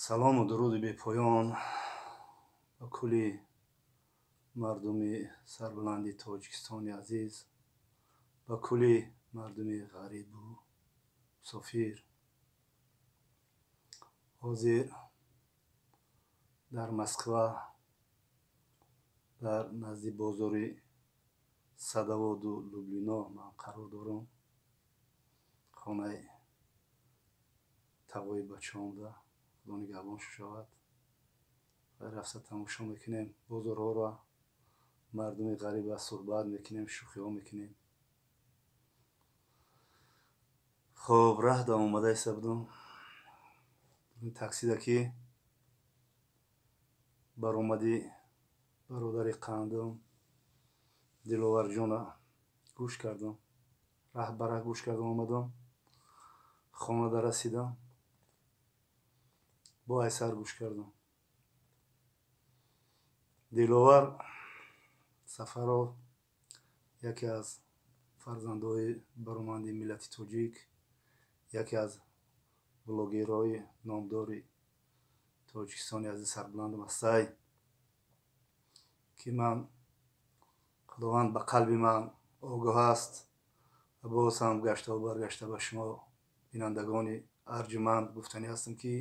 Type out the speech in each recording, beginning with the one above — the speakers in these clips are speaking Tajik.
Салому дуруди бепоён ба кулли мардуми сарбаланди Тоҷикистони азиз, ба кулли мардуми ғарибу мусофир. Ҳозир дар Москва, дар назди бозори Садоводу Люблино ман қарор дорам. Хонаи тағои бачаомда, Худо нигаҳбон шавад. Рафта тамошо мекунем бозорҳоро, мардуми ғариба суҳбат мекунем, шӯхиҳо мекунем. Хоб, раҳ да омада иста будум. Таксида ки баромади бародари қандум Диловарҷона гӯш кардам. Раҳ ба раҳ гӯш кардам, омадам. Хонада расидам. Бо айсар гӯш кардам. Диловар Сафаров яке аз фарзандҳои бароманди миллати тоҷик, яке аз блогерҳои номдори Тоҷикистони азиз сарбаландам ҳастай, ки ман Худованд ба қалби ман огоҳ аст ва боз ҳам гаштаву баргашта ба шумо бинандагони арҷуманд гуфтанӣ ҳастам, ки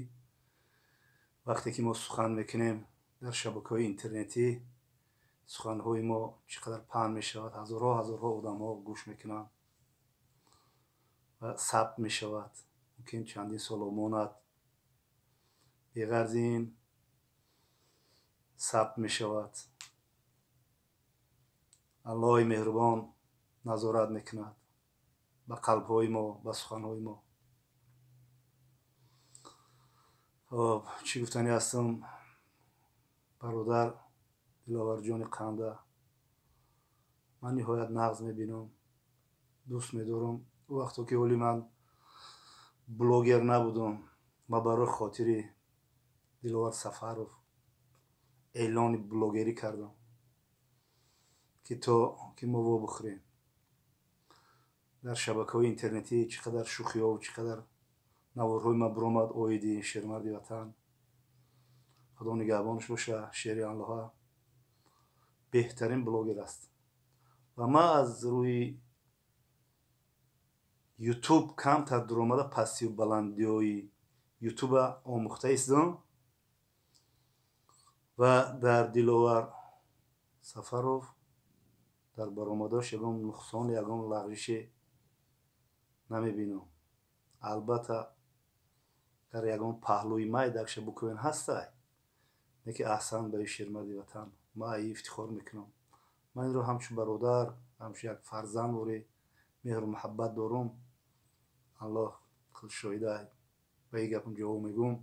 вақте ки мо сухан мекунем дар шабакаҳои интернетӣ, суханҳои мо чӣ қадар паҳн мешавад, ҳазорҳо ҳазорҳо одамҳо гӯш мекунанд ва сабт мешавад, мумкин чандин солҳо монад. Беғарзи ин сабт мешавад, Аллоҳи меҳрубон назорат мекунад ба қалбҳои мо, ба суханҳои мо. Хоб, чӣ гуфтанӣ ҳастам, бародар Диловарҷони қанда, ман ниҳоят нағз мебинам, дӯст медорам. Ӯ вақто ки ҳоли ман блогер набудам, ма барои хотири Диловар Сафаров эълони блогерӣ кардам, ки то ки мо вобихӯрем. Дар шабакаҳои интернетӣ чӣ қадар шӯхиҳову чӣ қадар наворҳои ман биромад оиди шермарди ватан. Худо нигаҳбонаш боша, шери Аллоҳа беҳтарин блогер аст. Ва ман аз рӯи Ютуб камтар дуромада пастию баландиҳои Ютуба омӯхта истодам ва дар Диловар Сафаров дар баромадош ягон нуқсон, ягон лағжише намебинам. Албатта дар ягон паҳлӯи майдакша букӯен ҳастай, не ки аҳсан ба шермарди ватан, ман аи ифтихор мекунам. Ман инро ҳамчун бародар, ҳамчун як фарзанд воре меҳру муҳаббат дорум. Аллоҳ худ шоҳидай, ба ин гапам ҷавоб мегӯм.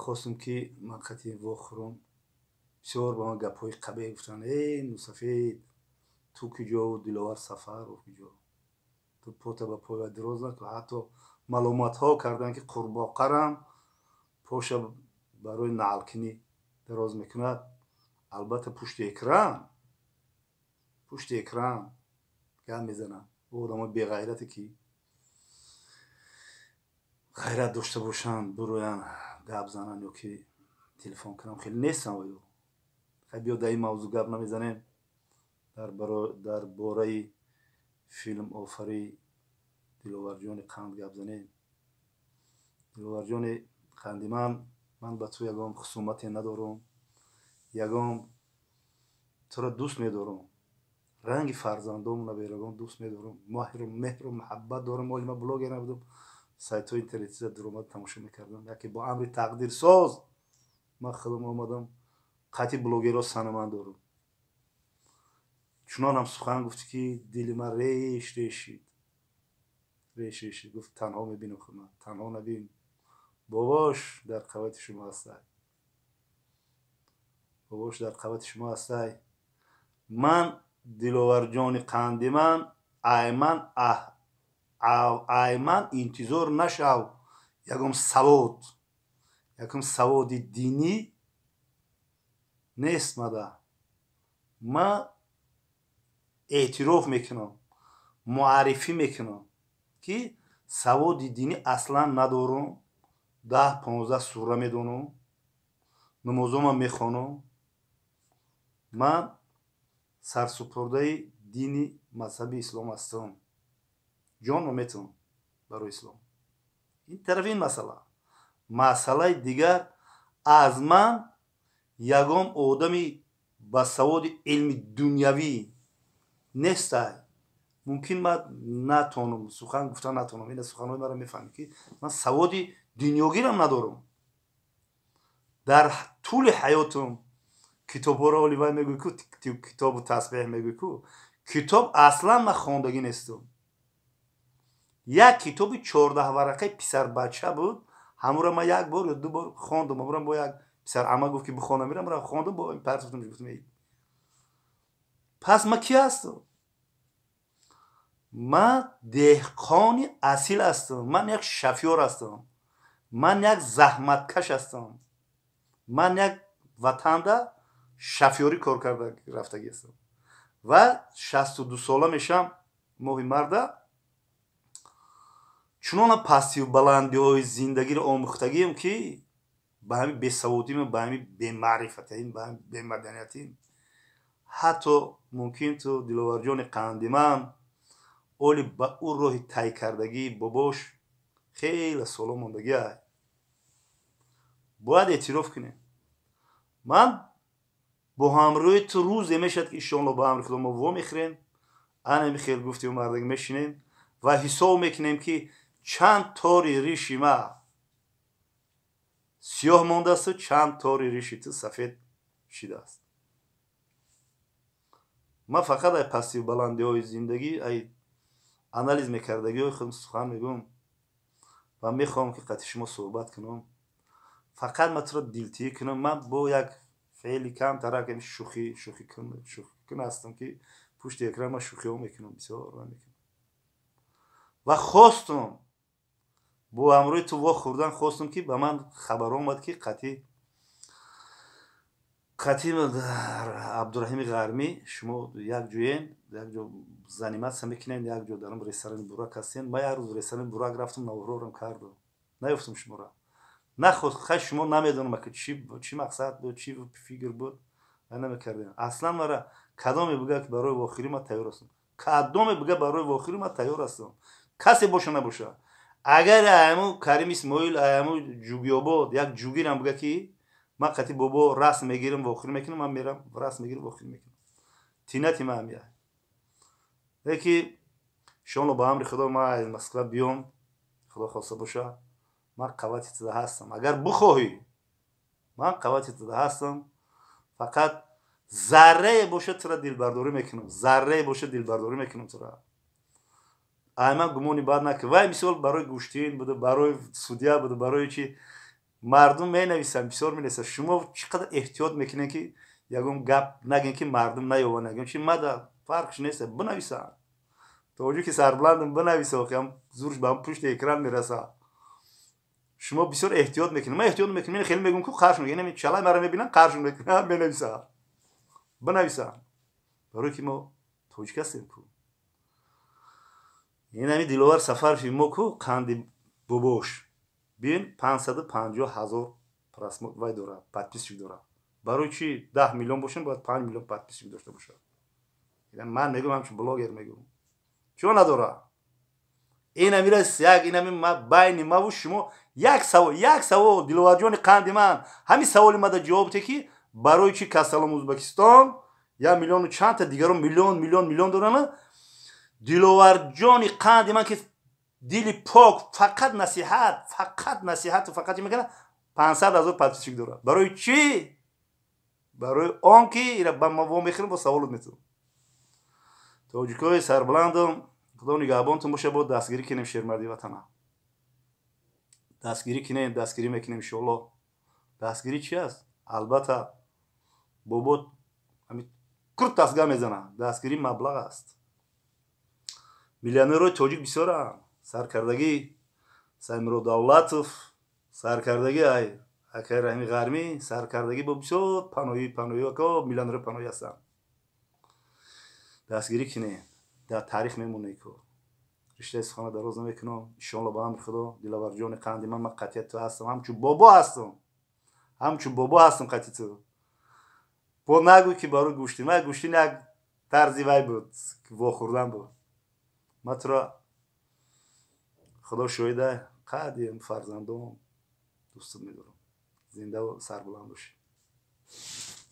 Хостум ки ман қатъи вохӯрам. Бисёр ба ман гапҳои қабеҳ гуфтанд: «Эй мусафед, ту куҷо, Диловар Сафаров куҷо? Ту пота ба поя дароз накун». Ҳатто маломатҳо карданд, ки қурбоқарам поша барои наълкунӣ дароз мекунад. Албатта пушти экран, пушти экран гап мезананд. Ӯ одамои беғайрате ки ғайрат дошта бошанд, бироянд гап зананд ё ки телефон кунанд, хеле нестанд. Оё хай, биё дар ин мавзӯъ гап намезанем. Дар бораи филмофарии Диловарҷони қанд гап занем. Диловарҷони қанди ман, ман ба ту ягон хусумате надорам, ягон туро дӯст медорам, ранги фарзандому наберагон дӯст медорам, меҳру муҳаббат дорам. Оли ман блогер набудам, сайтҳои интернетида дуромада тамошо мекардам. Яке бо амри тақдирсоз ман худам омадам, қатъи блогерҳо санаман дорам. Чунонам сухан гуфтӣ, ки дили ман реш решид, реш решид. Гуфт: «Танҳо мебинам худман». Танҳо набин, бобош дар қавати шумо ҳастай, бобош дар қавати шумо ҳастай. Ман Диловарҷони қанди ман, айман айман интизор нашав ягон савод, ягон саводи динӣ нест мада. Ман эътироф мекунам, муаррифӣ мекунам, ки саводи динӣ аслан надорам. 10-15 сура медонам, намозома мехонам. Ман сарсупурдаи дини мазҳаби ислом ҳастам, ҷонро метавонам барои ислом. Ин тарафи ин масъала. Масъалаи дигар, аз ман ягон одами ба саводи илми дунявӣ нестай. Мумкин ман натонам сухан гуфта натонам, ина суханҳои маро мефаҳмед, ки ман саводи дунёгирам надорам. Дар тӯли ҳаётам китобҳоро оли вай мегӯй ку, китобу тасбеҳ мегӯй ку, китоб аслан ман хондагӣ нестам. Як китоби 14 варақаи писарбача буд, ҳамура ман як бор ё ду бор хондам. Ҳамура бо як писарама гуфт, ки бихонам, мира хондам, бо партофтам. Гуфтам: «Пас ман ки ҳастам? Ман деҳқони асил ҳастам, ман як шофёр ҳастам, ман як заҳматкаш ҳастам, ман як ватанда шофёрӣ кор карда рафтагӣ ҳастам ва 62 сола мешам моҳи марда. Чунона пастию баландиҳои зиндагиро омӯхтагием, ки ба ҳамин бесаводим, ба ҳамин бемаърифатим, ба ҳамин бемаданиятим, ҳатто мумкин ту, Диловарҷони қандиман, оли ба ӯ роҳи тай кардагии бобош хеле соло мондагиай. Бояд эътироф кунем, ман бо ҳамроҳи ту рӯзе мешавад, ки иншоалло ба амри Худо мо вомехӯрем, анами хел гуфтию мардагӣ мешинем ва ҳисоб мекунем, ки чанд тори риши ма сиёҳ мондаасту чанд тори риши ту сафед шидааст. Ман фақат ай пастию баландиҳои зиндагӣ, ай анализ мекардагиҳои худ сухан мегӯм ва мехоҳам, ки қатъи шумо суҳбат кунам. Фақат ман туро дилтиӣ кунам, ман бо як феъли камтарак шӯхӣ шӯхикун ҳастам, ки пушти экран ман шӯхиҳо мекунам, бисёр мекунам ва хостум бо ҳамроҳи ту вохӯрдан. Хостум, ки ба ман хабар омад, ки қатъи Абдураҳими Ғармӣ шумо як ҷоен, як ҷо заниматься мекунем, як ҷо дар ресторани Бурак ҳастем. Ман як рӯз ресторани Бурак рафтам, наворорам кардам, наёфтам шуморо, нахост. Хай, шумо намедонам, ки чӣ мақсад буд, чӣ фикр буд, намекардем. Аслан мара кадоме буга, ки барои вохӯрӣ ман тайёр ҳастам, кадоме буга, барои вохӯрӣ ман тайёр ҳастам, касе боша набоша. Агар аяму Карим Исмоил, аяму Ҷугиёбод як ҷугирам буга, ки ман қатъи бобо расм мегирам, вохӯрӣ мекунам, ман мерам, расм мегирам, вохӯрӣ мекунам. Тинати ман ҳамия леки иншоалло ба амри Худо ман аз Москва биём, Худо хоста боша, ман қавати туда ҳастам. Агар бихоҳӣ, ман қавати туда ҳастам. Фақат заррае боша, тура дилбардорӣ мекунам, заррае боша, дилбардорӣ мекунам тура. Ай ман гумони бад накун. Вай мисол барои гӯштин буда, барои судья буда, барои чи мардум менависанд, бисёр менависанд. Шумо чӣ қадар эҳтиёт мекунед, ки ягон гап нагем, ки мардум наёванд, ягон чи мада фарқш нест, бинависанд. Тоҷики сарбуландам, бинависа, охиам зурш ба пушти экран мераса. Шумо бисёр эҳтиёт мекунед, ман эҳтиёт мекунам. Хеле мегӯм ку қарш мекунам, чалай маро мебинанд, қарш мекунанд, менависанд, бинависанд, барое ки мо тоҷик ҳастем ку. Ин ҳами Диловар Сафарови мо ку, қанди бобош, бин, 550 000 просмотр вай дорад, подписчик дорад. Барои чи 10 миллион бошем, бояд 5 миллион подписчик дошта бошад? Ман мегӯм, ҳамчун блогер мегӯм, чиро надорад? Ин амирас як ин ами байни маву шумо як савол, як савол. Диловарҷони қанди ман, ҳамин саволи мада ҷавоб те, ки барои чи касалом Узбекистон як миллиону чандта, дигарон миллион, миллион, миллион дорана? Диловарҷони қанди ман, ки дили пок, фақат насиҳат, фақат насиҳату фақат чи мекунад, 500 000 подписчик дорад. Барои чӣ? Барои он ки ира ба ма вомехӯрем, бо саволот метавон. Тоҷикои сарбуландум, Худо нигаҳбонтон боша. Бо дастгирӣ кунем шермарди ватана, дастгирӣ кунем, дастгирӣ мекунем иншоалло. Дастгирӣ чи аст? Албатта, бобо курт дастгоҳ мезанад. Дастгирӣ маблағ аст. Миллионерҳои тоҷик бисёранд, саркардагӣ Саймурод Давлатов, саркардагӣ ай акай Раҳими Ғармӣ, саркардагӣ бо бисёр паноӣ, паноӣ, ако миллионерҳои паноӣ ҳастанд. Дастгирӣ кунем, дар таърих мемонед ко. Риштаи сухана дароз намекунам. Иншоалло, ба амри Худо, Диловарҷони қанди ман қатъият ту ҳастам, ҳамчун бобо ҳастам, ҳамчун бобо ҳастам қатъи ту. Бо нагӯй, ки барои гӯштин. Ман гӯштин як тарзи вай буд, вохӯрдан буд. Ман туро, Худо шоҳида, қадри фарзандон дӯстат медорам. Зиндаву сарбуланд бошӣ.